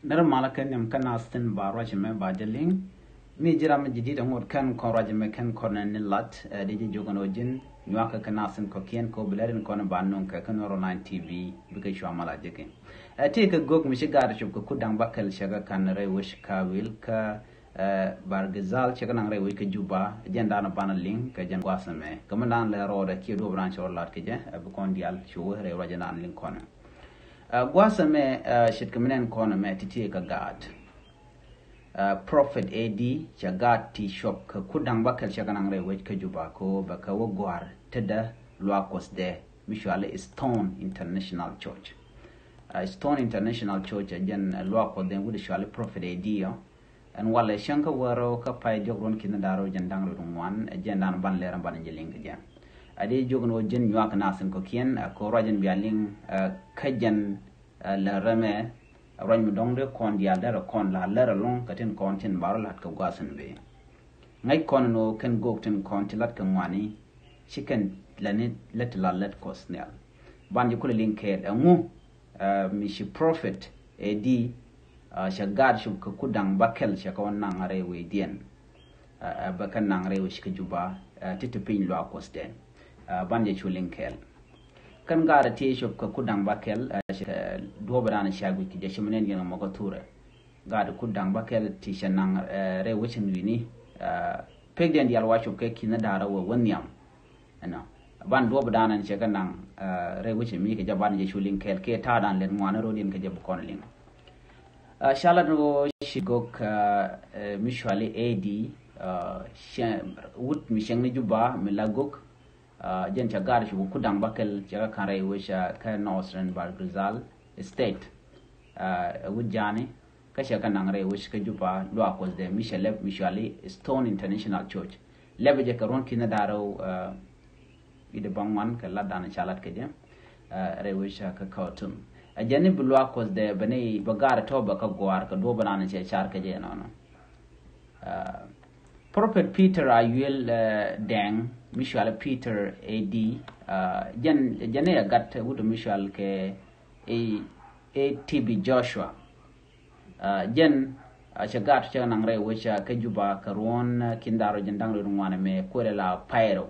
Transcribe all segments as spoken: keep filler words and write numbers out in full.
Nɛrɛ malä kɛ nhiam kä nath tin ba ruac ɛmɛ ba jɛ liŋ. Mi ji̱ ram mi ji̱ di̱t ɛŋot kɛn kɔn ruac ɛmɛ kɛn kɔn ni lat, ɛ, di ji̱ jok ɛn ɣöö ji̱n nyuakä kä nath tin kɔ̱kiɛn kɛ ɣöö bi lɛr in kɔn ba nuŋ kɛ kä Nuɛr Online T V bikɛ cua mal a jek in. Ɛ, tëëkɛ gök mi ci gaat cop kɛ kut da̱ŋ bäkɛl cɛ kɛ ka̱n rɛy wec kä Wil kä, ɛ, Bargazal cɛ kɛ naŋ rɛy wec kä Juba, jɛn da̱a̱n banɛ liŋ kɛ jɛn gua̱a̱th ɛmɛ. Kɛ mi da̱a̱n lɛ rɔɔdɛ kiɛ duɔ̱ɔ̱p da̱a̱n cɛ rɔ lat kɛ jɛ, ɛ, bi kɔn diaal cu wä rɛy ruac jɛn da̱a̱n liŋ kɔn. Ɛ, gua̱a̱th ɛmɛ, ɛ, ce̱tkɛ mi nɛn kɔn ɛmɛ ti̱ti̱ kɛ gaat. Ɛ, Prophet A D cɛ gaat ti cop kɛ kut da̱ŋ bäkɛl cɛ kɛ naŋ rɛy wec kä Juba kɛ ɣöö bɛ kɛ wä gɔ̱a̱r tetdä luaak Kuɔthdɛ mi cɔali Stone International Church. Ɛ, Stone International Church ɛ jɛn, ɛ, luaak Kuɔthdɛ wut cɔali Prophet A D ɔ. Ɛn walɛ cäŋ kä wärä kä pay diɔ̱k ruɔ̱n ki̱n da̱r rɛw jɛn da̱ŋ rɛw ŋuan, ɛ jɛn da̱a̱n ban lɛr ɛn ban jɛ liŋ kɛ jɛ. A di jiök ɛn ɣöö ji̱n nyuak nath tin kɔ̱kiɛn, ɛ, kɛ ɣöö ruac ɛn bia liŋ, ɛ, kä jɛn, ɛ, lɛr ɛmɛ, ɛ, ruac mi dɔ̱ŋ dee kɔn diaal derɛ kɔn la lɛr ɛlɔ̱ŋ kɛ tin kɔn tin ba rɔ la̱t kɛ gua̱a̱th ɛn bëë. Ŋäc kɔn ɛn ɣöö kɛn gök tin kɔn ti la̱t kɛ ŋuani, ci kɛn lɛni lät ti la lät Kuɔth Nhial. Ban jɛ kulɛ liŋ kɛɛl ɛŋu, ɛ, mi ci Prophet A D, ɛ, cɛ gaat cop kɛ kut da̱ŋ bäkɛl cɛ kɛ wä naŋ rɛy wecdiɛn. Ɛ, ɛ, bɛ kɛ naŋ rɛy wec kä Juba, ɛ, ti ti piny luaak Kuɔthdɛ. Ɛ, ban jɛ cu liŋ kɛɛl. Kɛn gaat ti cop kɛ kut da̱ŋ bäkɛl, ɛ, cɛ kɛ duɔ̱ɔ̱p ɛ da̱a̱n cɛ guic kɛ jɛ ci mi nɛn yɛn mɔ kä thurɛ. Gaat kut da̱ŋ bäkɛl ti cɛ naŋ, ɛ, rɛy wec in wi̱ni, ɛ, pekdiɛn diaal wa cop kɛ ki̱n da̱a̱r wä wä nhiam. Ɛnɔ. Ban duɔ̱ɔ̱p da̱a̱n ɛn cɛ kɛ naŋ, ɛ, rɛy wec in mi kɛ jɛ ban jɛ cu liŋ kɛɛl kɛ ta̱a̱ da̱a̱n lɛt ŋuan ro̱diɛn kɛ jɛ bi kɔn liŋ. Ɛ, ca lat ni ɣöö ci gök, ɛ, ɛ, mi cɔali A D, ɛ, cɛ, wut mi cieŋ ni Juba mi la gök, ɛ, jɛn cɛ gaat cop kut da̱ŋ bäkɛl cɛ kɛ ka̱n rɛy wec, ɛ, kä Northern Bahr el Ghazal State. Ɛ, ɛ, wut ja̱a̱ni, kä cɛ kɛ naŋ rɛy wec kä Juba luaak Kuɔthdɛ mi cɛ lɛp mi cɔali Stone International Church. Lɛpɛ jɛ kɛ ruɔ̱n ki̱n da̱r rɛw, ɛ, wi̱cdɛ bäŋuan kɛ lat da̱a̱n ca lat kɛ jɛ, ɛ, rɛy wec kä Khartoum. Ɛ jɛn ni bi luaak Kuɔthdɛ bɛ ni bɛ gaat tɔ̱ bɛ kä gɔ̱a̱r kɛ duɔ̱ɔ̱p da̱a̱n cɛ car kɛ jɛ nɔnɔ. Ɛ, Prophet Peter Ayuel, ɛ, Deng mi cɔali Peter A D, ɛ, jɛn, jɛn ni ɛ gat wut mi cɔal kɛ A, A T B Joshua. Ɛ, jɛn, ɛ, cɛ gaat cɛ naŋ rɛy wec, ɛ, kä Juba kɛ ruɔ̱n, ɛ, ki̱n da̱r rɛw jɛn da̱ŋ rɛw ŋuan ɛmɛ kuɛlɛ la pay rɛw.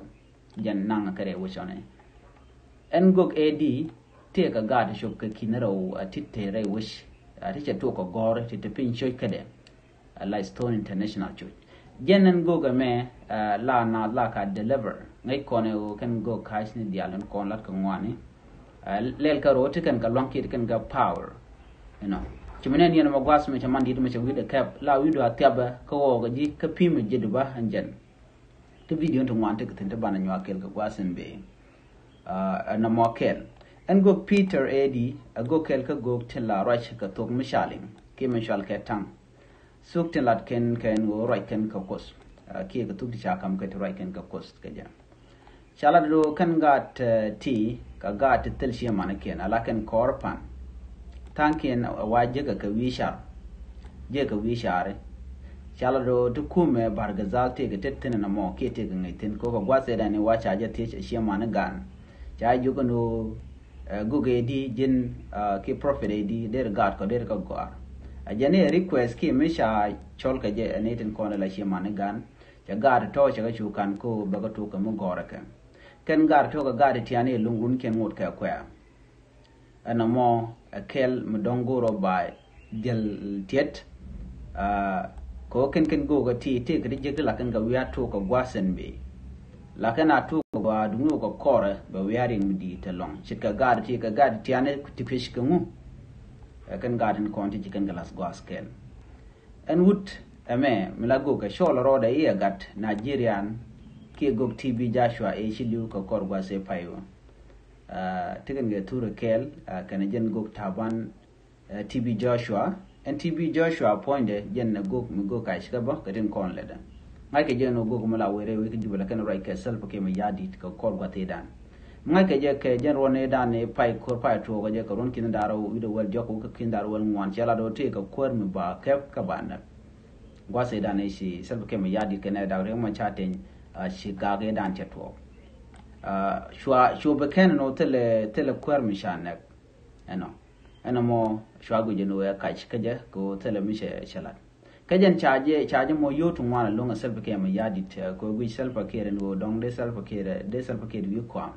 Jɛn naŋ kɛ rɛy wec ɔnɛ. Ɛn gök A D tëëkɛ gaat cop kɛ ki̱n rɛw, ɛ, ti te rɛy wec, ɛ, ti cɛ tuɔk kɛ gɔ̱r ti te piny cioc kädɛ. Ɛ, la Stone International Church. Jɛn ɛn gök ɛmɛ, ɛ, la na la ka deliver. Ŋäc kɔn ɛ ɣöö kɛn gök ka̱c ni diaal ɛn kɔn lat kɛ ŋuani. Ɛ, lɛl kä ro̱o̱ ti kɛn kɛ luaŋ kiɛ ti kɛn kɛ power. You know. Ci mi nɛn yɛn mɛ gua̱a̱th mɛ cɛ man di̱t mɛ cɛ wi̱cdɛ kɛp la wi̱cdu a thiapɛ kä ɣɔɔkɛ ji̱ kä pi̱i̱m mɛ ji̱t ba ɛn jɛn. Ti video ti ŋuan ti kɛ thi̱n ti banɛ nyuak kɛɛl kɛ gua̱a̱th ɛn bëë. Ɛ, ɛn nɔmɔ kɛɛl. Ɛn gök Peter A D, ɛ gök kɛɛl kä gök ti la ruac kɛ thok mi ca liŋ kiɛ mi cɔal kɛ taŋ. Thuk tin lat kɛn kɛn ɣöö ruac kɛn kɛ Kuoth. Ɛ, kiɛ kɛ thuk ti ca kam kɛ ti ruac kɛn kɛ Kuoth kɛ jɛ. Ca lat ɣöö kɛn gaat, ɛ, ti kɛ gaat ti thil ciɛ manikiɛn ala kɛn kɔɔr pan. Tha̱a̱ŋkiɛn ɛ wa jekɛ kɛ wi̱i̱ car. Jekɛ wi̱i̱ cari. Ca lat ɣöö ti kumɛ Bahr el Ghazal tëëkɛ tet thi̱n ɛn ɛmɔ kiɛ tëëkɛ ŋäc thi̱n kɛ ɣöö kɛ gua̱th ëëdan i̱ wa ca jɛ thiec ɛ ciɛ mani gan. Ca jiök ɛn ɣöö, ɛ, gök A D ji̱n, ɛ, kiɛ Prophet A D der gaat kɔ der kä gɔ̱a̱r. Ɛ jɛn i̱ ɛ request kiɛ mi ca cɔl kɛ jɛ ɛ ni tin kɔn ɛ la ciɛ mani gan. Cɛ gaat tɔ̱ cɛ kɛ cu kan ko bɛ kɛ tuk kɛ mi gɔ̱rɛ kɛ. Kɛn gaat tɔ̱ kɛ gaat tiani luŋ run kiɛn ŋot kɛ kuɛ. Ɛn ɛmɔ ɛ kɛl mi dɔ̱ŋ go̱o̱rɔ ba jɛl tiɛt. Aa, kɛ ɣöö kɛn kɛn go̱o̱kɛ ti tëëkɛ ti jek ti la kɛn kɛ wi̱i̱ a tuk kɛ gua̱a̱th ɛn bëë. La kɛn a tuk kɛ gua̱a̱ duŋni kɛ kɔrɛ bɛ wi̱i̱ a riɛŋ mi di̱i̱t ɛlɔ̱ŋ. Ce̱tkɛ gaat ti kɛ gaat tiani ti piec kɛ ŋu. Ɛ kɛn gaat in kɔn ti ci kɛn kɛ la̱th gua̱a̱th kɛl. Ɛn wut ɛmɛ mi la gök ɛ cɔl rɔɔdɛ i̱ ɛ gat Nigerian kiɛ gök T B Joshua ëë ci li̱w kɛ kɔr gua̱th ëë pay wä. Aa, ti kɛn kɛ thurɛ kɛɛl, aa, kɛnɛ jɛn gök Taban, aa, T B Joshua. Ɛn T B Joshua puɔ̱nydɛ jɛn ɛ gök mi gök kac kɛ bä kɛ tin kɔn lɛtdɛ. Ŋa̱ckɛ jɛn ɛ gök mi la wëë rɛy wec kä Jubɛ la kɛn ruac kɛ Salva Kiir Mayardit kɛ kɔr gua̱th ëëdan. Ŋa̱ckɛ jɛ kɛ jɛn ruɔ̱n ëëdan ëë pay ko̱r pay tuɔɔk kɛ jɛ kɛ ruɔ̱n ki̱n da̱r wi̱cdɛ wäl jɔk wä kɛ ki̱n da̱r wäl ŋuan cɛ lat ɣöö tëëkɛ kuäär mi ba kɛp kä ba näk. Gua̱th ëëdan ëë ci Salva Kiir Mayardit kɛnɛ Doctor Riek Machar Teny, aa, ci gak ëëdan cɛ tuɔɔk. Aa, cua, cua bi kɛn ɛn ɣöö thilɛ, thilɛ kuäär mi ca näk. Ɛnɔ. Ɛn ɛmɔ cua guic ɛn ɣöö ɛ kac kä jɛ kɛ ɣöö thilɛ mi cɛ cɛ lat. Kä jɛn ca jɛ ca jɛ mɔ yio̱w ti ŋuan ɛlɔ̱ŋ ɛ Salva Kiir Mayardit, ɛ, kɛ ɣöö guic Salva Kiir ɛn ɣöö dɔ̱ŋ dee Salva Kiir, ɛ, dee Salva Kiir wi̱i̱ kɔam.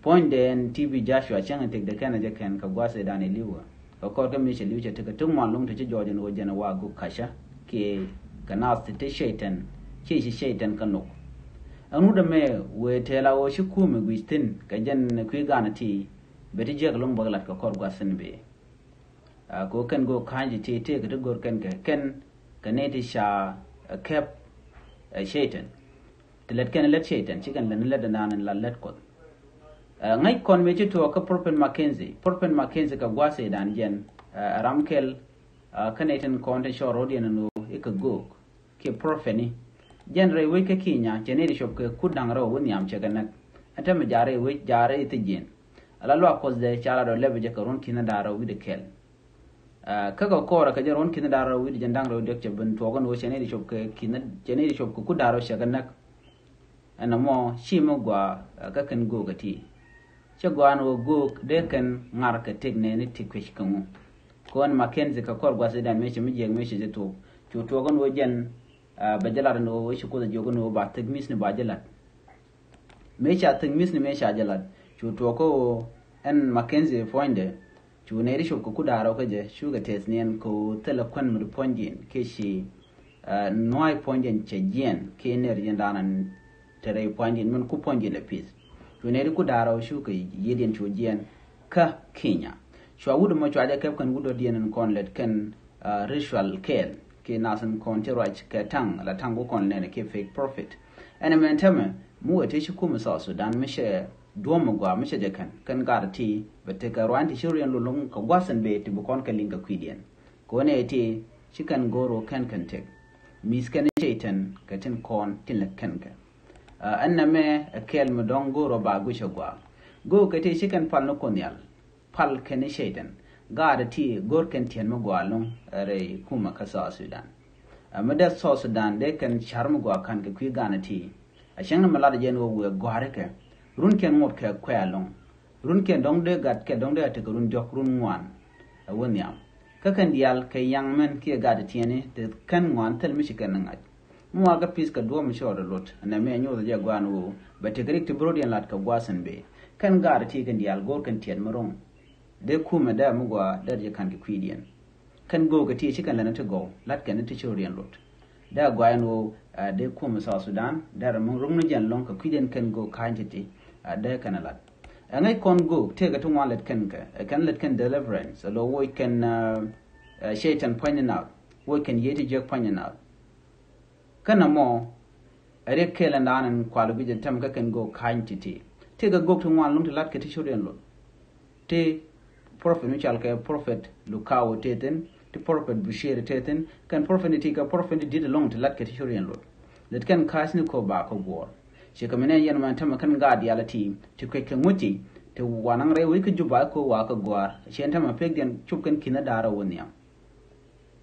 Puɔ̱nydɛ ɛn T B Joshua cäŋ in tëkdɛ kɛn ɛ jɛ kɛn kɛ gua̱a̱th ëëdan iliwä. Kɛ kɔr kä mi cɛ li̱w cɛ tekɛ ti ŋuan ɛlɔ̱ŋ ti ci jɔɔc ɛn ɣöö jɛn ɛ wa guk kaca kiɛ kɛ naath ti ti cɛy-tan, ci ci cɛy-tan kä nhök. Ɛn wut ɛmɛ wëë tɛɛl a ɣöö ci kumɛ guic thi̱n kɛ jɛn kui̱ ga̱a̱n ɛ ti bɛ ti jiäk ɛlɔ̱ŋ bäk lat kɛ kɔr gua̱a̱th thi̱n bëë. Aa, kɛ ɣöö kɛn go̱o̱k ka̱ny ti tëë kɛ ti go̱r kɛn kɛ kɛn kɛ nɛy ti ca, ɛ, kɛp, ɛ, cɛy-tan. Ti lät kɛn lät cɛy-tan ci kɛn lät ni lät ɛnan in la lät Kuɔth. Ɛ, ŋäc kɔn mëë ci tuɔɔk kä Prophet Mackenzie. Prophet Mackenzie kɛ gua̱a̱th ëëdan jɛn, ɛ, ram kɛl, ɛ, kä nɛy tin kɔn tin cɔɔr ro̱diɛn ɛn ɣöö i̱ kɛ göök kiɛ prophet ni. Jɛn rɛy wec kä Kenya cɛ nɛy ti cop kɛ kut da̱ŋ rɛw wä nhiam cɛ kɛ näk. Ɛn täämɛ jaarɛ wec jaarɛ i̱ thi̱jiɛn. Ala luaak Kuɔthdɛ ca la dɔ̱ lɛpɛ jɛ kɛ ruɔ̱n ki̱n da̱ŋ rɛw wi̱cdɛ kɛl. Aa, kä kɛ kɔɔrɛ kɛ jɛ ruɔ̱n ki̱n da̱ŋ rɛw wi̱cdɛ jɛn da̱ŋ rɛw diɔ̱k cɛ ben tuɔɔk ɛn ɣöö cɛ nɛy ti cop kɛ ki̱n, cɛ nɛy ti cop kɛ kut da̱ŋ rɛw cɛ kɛ näk. Ɛn ɛmɔ ci mi gɔaa, aa, kä kɛn göök ɛ ti. Cɛ gɔaa ɛn ɣöö göök dee kɛn ŋar kɛ tëk nɛɛni ti kuec kɛ ŋu. Kɔn Mackenzie kɛ kɔr gua̱a̱th ëëdan mëë cɛ mi jiɛk mëë cɛ jɛ tuɔɔk. Cu tuɔɔk ɛn ɣöö jɛn, aa, bɛ jɛ lat ɛn ɣöö ci Kuoth ɛ jiök ɛn ɣöö ba thik mi̱thni ba jɛ lat. Mëë ca thik mi̱thni mëë ca jɛ lat. Cu tuɔɔk kä ɣöö ɛn Mackenzie puɔ̱nydɛ. Cu nɛy ti cop kɛ kut da̱ŋ rɛw kä jɛ, cukɛ tɛth niɛn kɛ ɣöö thilɛ kuän mi ti puɔ̱nydiɛn kiɛ ci, aa, nua̱a̱c puɔ̱nydiɛn cɛ jiɛɛn kiɛ nɛr jiɛn da̱a̱n te rɛy puɔ̱nydiɛn min ku puɔ̱nydiɛn lɛ pi̱th. Cu nɛy ti kut da̱ŋ rɛw cukɛ yiëëdiɛn cu jiɛɛn kä Kenya. Cua wut ɛmɔ cua jɛ kɛp kɛn wut dɔ̱diɛn in kɔn lät kɛn, aa, ritual kɛɛl kiɛ nath in kɔn ti ruac kɛ ta̱ŋ la ta̱ŋ ku kɔn lɛn kiɛ fake prophet. Ɛn ɛmɛn täämɛ mi wee tëë ci kumɛ South Sudan mi cɛ duɔ̱ɔ̱m mi gɔaa mi cɛ jɛ kɛn kɛn gaat ti bɛ tekɛ ruac ti ci riɛn loloŋ kɛ gua̱th in bëë ti bi kɔn kɛ liŋ kɛ kui̱diɛn. Kɛ ɣöö nɛy ti ci kɛn go̱o̱r ɣöö kɛn kɛn tëk. Mi̱th kɛn cɛy-tan kɛ tin kɔn tin lɛ kɛn kɛ. Aa, ɛn nɛmɛ ɛ kɛɛl mi dɔ̱ŋ go̱o̱r ɣöö ba guic ɛ gɔaa. Göök kɛ ti ci kɛn pal ni Kuoth Nhial. Pal kɛn cɛy-tan. Gaat ti go̱o̱r kɛn tiɛt mi gɔaa ɛlɔ̱ŋ rɛy kumɛ kä South Sudan. Aa, mi dee South Sudan dee kɛn ca̱r mi gɔaa ka̱n kɛ kui̱ ga̱a̱n ti. A cäŋ ni mi lat jɛn ɣöö wëë gɔ̱a̱rikɛ. Runkiɛn ŋot kɛ kuɛ ɛlɔ̱ŋ. Runkiɛn dɔ̱ŋ dee gat kɛ dɔ̱ŋ dee a tekɛ run diɔ̱k run ŋuan. Ɛ wä nhiam. Kä kɛn diaal kɛ yaŋ mɛn kiɛ gat tiɛni te kɛn ŋuan thil mi ci kɛn ŋa̱c. Mi wakä pi̱th kɛ duɔ̱ɔ̱p mi cɔɔd ɛ luɔt ɛn ɛmɛ nyoth jɛ gua̱a̱n ɣöö bɛ tekɛ rik ti bi rɔ̱diɛn lat kɛ gua̱a̱th in bëë. Kɛn gaat ti kɛn diaal go̱o̱r kɛn tiɛt mi ro̱ŋ. Dee kumɛ dee mi gɔaa dee jɛ ka̱n kɛ kui̱diɛn. Kɛn göök kɛ ti ci kɛn lɛn ti gɔw lat kɛn ti ci rɔ̱diɛn luɔt. Dee gɔaa ɛn ɣöö, aa, dee kumɛ South Sudan dee rɛ mi ro̱ŋ ni jɛn lɔ̱ŋ kɛ kui̱diɛn kɛn göök ka̱ny ti ti, aa, dee kɛn lat. Ɛ ŋäc kɔn göök tëëkɛ ti ŋuan lät kɛn kɛ ɛ kɛn lät kɛn deliverance ɛ lo̱ woc kɛn, aa, aa, cɛy-tan pua̱nyni naath woc kɛn yiëë ti jiäk pua̱nyni naath. Kä nɔmɔ ɛ riɛk kɛɛl ɛn da̱a̱n ɛn kual guic ɛn tɛm kä kɛn göök ka̱ny ti̱ti̱. Tëëkɛ göök ti ŋuan lo̱ŋ ti la̱t kɛ ti cot yɛn luɔt. Ti prophet mi cɔal kɛ prophet Lukau tëë thi̱n, ti prophet Bushiri tëë thi̱n, kɛn prophet ni ti kɛ prophet ni di̱t ɛlɔ̱ŋ ti la̱t kɛ ti cot yɛn luɔt. Lät kɛn ka̱a̱cni kɔ ba kɔ guɔ̱ɔ̱r. Ciɛ kɛ mi nɛn yɛn mɛn tɛmɛ kɛn gaat diaal ɛ ti, ti kuec kɛ ŋuci, ti wanaŋ rɛy wec kä Juba kɔ wa kɛ gua̱a̱r. Ciɛ ɛn tɛmɛ pekdiɛn cop kɛn ki̱n ɛ da̱a̱r ɛ wä nhiam.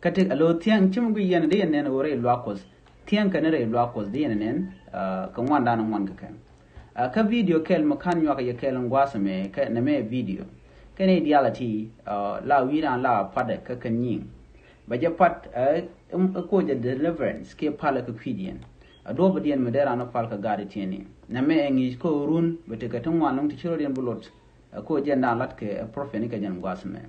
Kä tëk a lo̱ thiäŋ ci mi guic yɛn di yɛn nɛn ɣöö rɛy luaak Kuɔth. Thiäŋ kɛn rɛy luaak Kuɔth di yɛn nɛn, ah, kɛ ŋuandan ŋuan kɛ kɛn. Ah, kä video kɛl mi ka̱n nyuak yɛ kɛl in gua̱a̱th ɛmɛ kɛ nɛmɛ video. Kɛn i̱ diaal a ti, ah, la wi̱i̱ raan la a pat ɛ kä kɛn nyiŋ. Bɛ jɛ pat, ah, ɛ, ɛ koc ɛ deliverance kiɛ palä kɛ kui̱diɛn. A duɔ̱ɔ̱p diɛn mi dee raan ɔ pal kɛ gaat itiɛni. Nɛmɛ ɛ ŋi̱i̱c kä run bɛ tekɛ ti ŋuan lo̱ŋ ti ci rɔ̱diɛn bi lot. Ɛ koc jɛn daan lat kɛ ɛ prophet ni kɛ jɛn gua̱a̱th mɛ.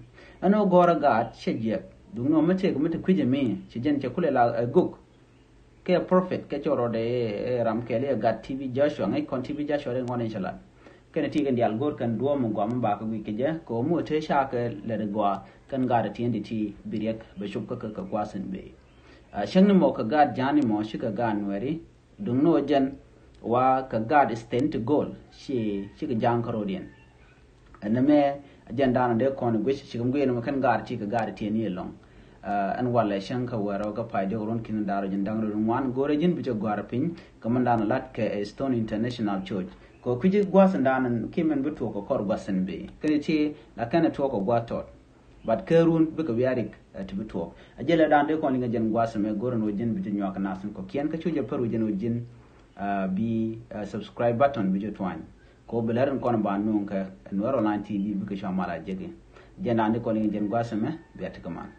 Ɛn ɣöö gɔ̱rä gaat cɛ jiɛk. Duŋni ɣöö mi tëëk mi te kui̱c ɛmi ci jɛn cɛ kulɛ la ɛ gök. Kɛ prophet kɛ cɔl rɔɔdɛ ɛ ram kɛɛl i̱ ɛ gat T B Joshua, ŋäc kɔn T B Joshua rɛy ŋuɔ̱t in cɛ lat. Kɛn ɛ ti kɛn diaal go̱o̱r kɛn duɔ̱ɔ̱m mi gɔaa mi bakɛ guic kɛ jɛ kɛ ɣöö mi wä tëë ca kɛ lɛt ɛ gɔaa kɛn gaat ɛ ti ɛn ti ti bi riɛk bɛ cop kä kɛ kɛ gua̱a̱th in bëë. Ah, cäŋ ni mɔ kɛ gaat ja̱a̱n ni mɔ cikɛ gaat nuɛɛri. Duŋni ɣöö jɛn wa kɛ gaat stand ti go̱o̱l ci, cikɛ ja̱a̱ŋ kä ro̱diɛn. Ɛn nɛmɛ a jɛn daanɔ dee kɔn guic ci kɛ guic ɛn mɛ kɛn gaat ti kɛ gaat tiɛni ɛlɔ̱ŋ. Ah, ɛn walɛ cäŋ kä wɛrɛ wä kä pay diɔk ruɔ̱n ki̱n da̱r ji̱n da̱ŋ rɛw ŋuan go̱rɛ ji̱n bi cɛ gɔ̱a̱r piny kɛ mɛn daanɔ lat kɛ Stone International Church. Kɛ kui̱ci gua̱a̱th in daanɔ kiɛ mɛn bi tuɔɔk kɛ kɔr gua̱a̱th in bëë kɛn ti la kɛn ɛ tuɔɔk kɛ gua̱a̱th tɔt. But kɛ run bikɛ wiarik, eh, ti bi tuɔɔk. A jɛ lɛ daan dee kɔn liŋ a jɛn gua̱a̱th ɛmɛ go̱r ɛn ɣöö ji̱n bi ti nyuak kɛ nath in kɔ̱kiɛn kä cu jɛ pär ɣöö jɛn ɣöö ji̱n, ah, bi, ah, subscribe button bi jɛ tuany. Kɛ ɣöö bi lär in kɔn ba nuŋ kɛ Nuer Online T V bikɛ cua mal a jek in. Jɛn raan ti kɔn in jɛn gua̱a̱th ɛmɛ, bia ti kɛ mal.